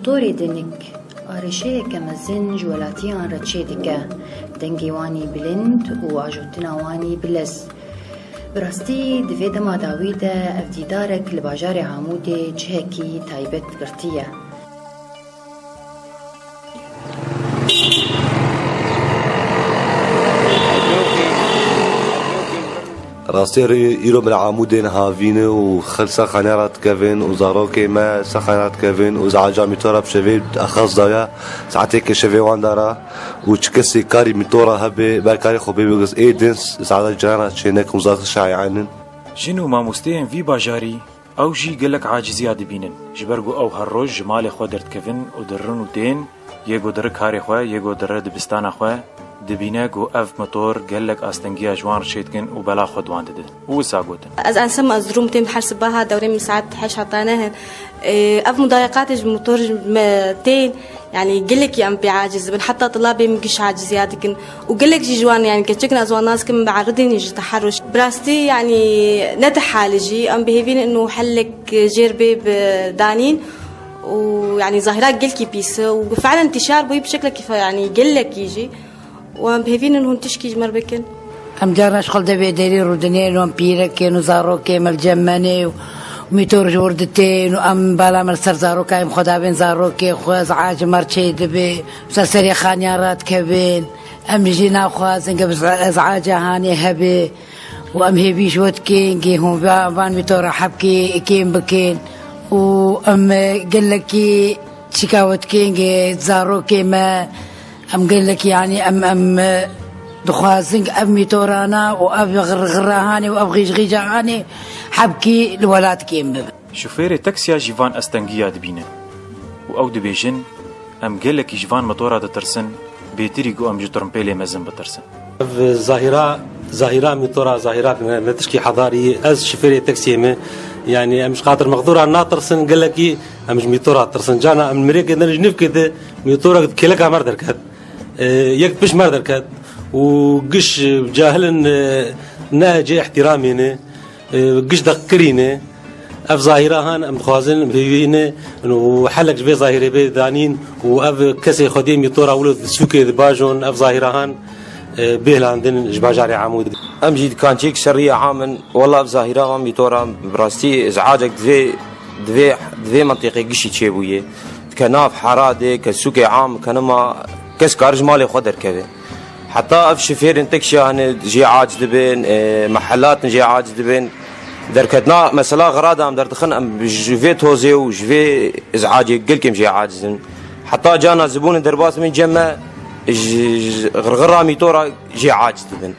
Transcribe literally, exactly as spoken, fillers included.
Motorê dinik arêşeyeke mezin ji welatiyan re çêdike. Dengê wan î bilind û ajotina wan î bi lez. Bi rastî di vê dema dawî de ev dîdarek li bajarê Amûdê cihekî taybet girtiye. Rastî re îro me li Amûdê niha vîne û xelk ser xaniya re dikevin û zarokê me ser xaniya re dikevin û ze'aca mîtora bi şevê axaz daye, saeteke şevê wan dara û çi kesê karî mîtora hebe, ber karê xwe bê bigiz ê din, ze'aca ciran re çênekin û zarok şaye'in in. Jin û mamosteyên vî bajarî ew jî gelek aciziya dibînin, ji ber ku ew her roj ji malê xwe derdikevin û dirin û tên, yê ku dire karê xwe, yê ku dire dibistana xwe, dibîne ku ev motor gelek astengiya ji wan re çêdikin û bela xwe di wan didin. Û wisa gotin. Ez ensem ez durum têm her sibaha dewrê min saet heşt heta neh in. Ê, ev mudayeqatê ji motor ji me tên, yani gelekî em pê aciz dibin. Heta tilabê min giş aciziya dikin. Û gelek jî ji wan, yani keçik ez wan nas kim, bi'eridîn ji teherruş. Bi rastî, yani ne di hali jî, em bihêvîn û hellek jêr bê bi danîn. Û yani zahira gelkî pîs e û felen tişar bûyî bi şeklekî fe-, yani gelekî jî. Û em bihêvînin hûn tişkî ji me re bikin. Em carna ji xwe li devê derî rûdinên û em pîrekên û zarokê me li cem me nê û mîtor ji wir ditên û em bala me li ser zarokayê em xwe dabên zarokê xwe, ze'ac ji me re çê dibe, ser serê xaniyan radikevin. Em jî naxwazin ge bi ze-, ze'aca hanê hebe û em hêvî ji we dikin ge hûn va-, van mîtora hebkê kêm bikin û em gelekî çîka we dikin ge zarokê me. Em gelek, yanî em, em, e, dixwazin ev mîtorana û ev xir-, xirahanê û ev xîjxîjahanê hebkî li welatê me bibe. Şofêrê taksiya jî van estengiya dibîne û ew dibêjin, em gelekî ji van motora ditirsin, bêtirî ku em ji tirimpêlê mezin bitirsin. Ev zahîra, zahîra mîtora, zahîra ne, ne tişkî hedarî. Ez şofêrê taksiyê me, yanî em ji xatir mexdûra natirsin, gelekî em ji mîtora tirsin. Cana em mirêkê din ji nivkê de mîtorek di kêleka me re derket. E, yek pişt me re derket. Û giş, e, cahil in, e, ne cê îhtîramê ne. E, giş deqkirî ne. Ev zahîra han em dixwazin, em hêvî ne û helek ji vê zahîrê bê danîn û ev kesê xwediyê mîtora wilo di sûkê di bajon ev zahîra han, e, bê hilandin ji bajarê Amûd. Em jî dikançeyek şerî ya am in. Wela ev zahîra van mîtora bi rastî iz'acek divê, divê, divê mentiqê gişî çêbûye. Dike nav hera dê, ke sûkê am, ke nima kes kar ji malê xwe derkeve. Heta ev şofêrên teksiya hene jê aciz dibin, e, mehelat jê aciz dibin. Derketina mesela xira de em derdixin, em ji vê tozê û ji vê iz'acê gelkê em jê aciz in. Heta cana zibûnên derbas min cem me ji, ji xirxira mîtora jê aciz dibin.